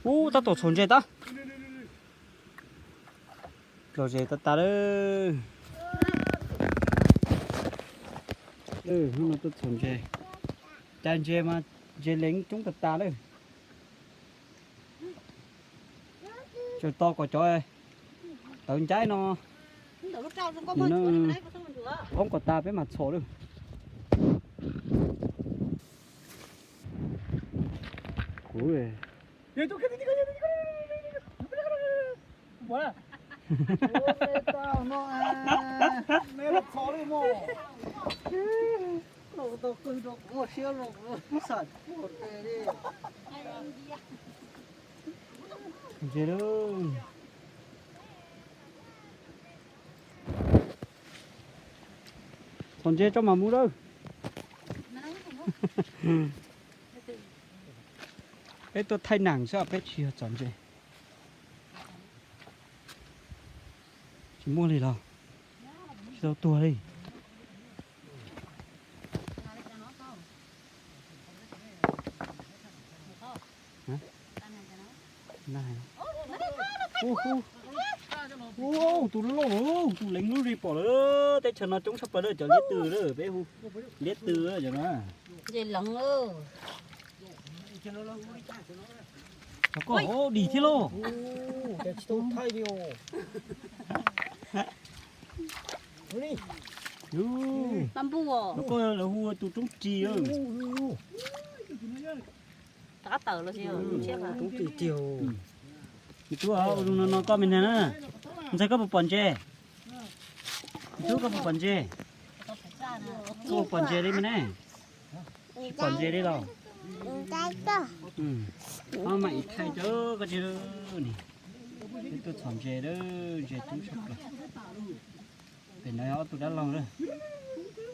Ub, tab tom txhom ntses tab. Los ze tas tas lawm. Hnub no tuaj txhom ntses. Cas ntses mas ntses leev coob tas tas lawm. Tseem tos kom cov tawv ncaib no poob kom tas peb mam txhom lawm. Kuv Ntses lawm. Txhom ntses tso mam mus lawm. Peb tuaj thaij nam xwb, peb tsis yog txhom ntses. Tsis muaj li los? Tsis tau tuag li. Ub, tus loj, tus leev lub li pom lawm. Teb chaws no coob tshaj plaws lawm, cov liab tw lawm, peb hu liab tw cov no. Koj dim thiab lauj. Koj lawv hu ua tus roob ris. Roob ris tiag. Tus no no koj me ntag na. Ntxawg koj puas pom ntses? Tus koj puas pom ntses? Koj puas pom ntses li me ne? Tsis pom ntses li los? Ob mam ib thaij rau koj tsis ni. Peb tuaj txhom ntses, ntses coob tshaj plaws. Pem no ob tug dab laug lawm,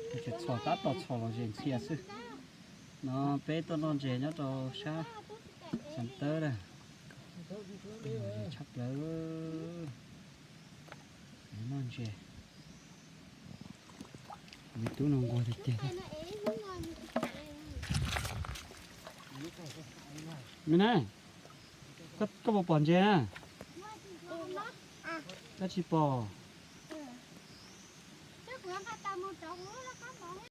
tseem txhom tab tom txhom los zes ntxhias xwb. No peb tuaj noj ntses nyob rau sab xeev tawb lawm. Tshaj plaws. Noj ntses. Me tub no nquag tiag tiag. Me ne, koj puas pom ntses na? Koj tsis pom.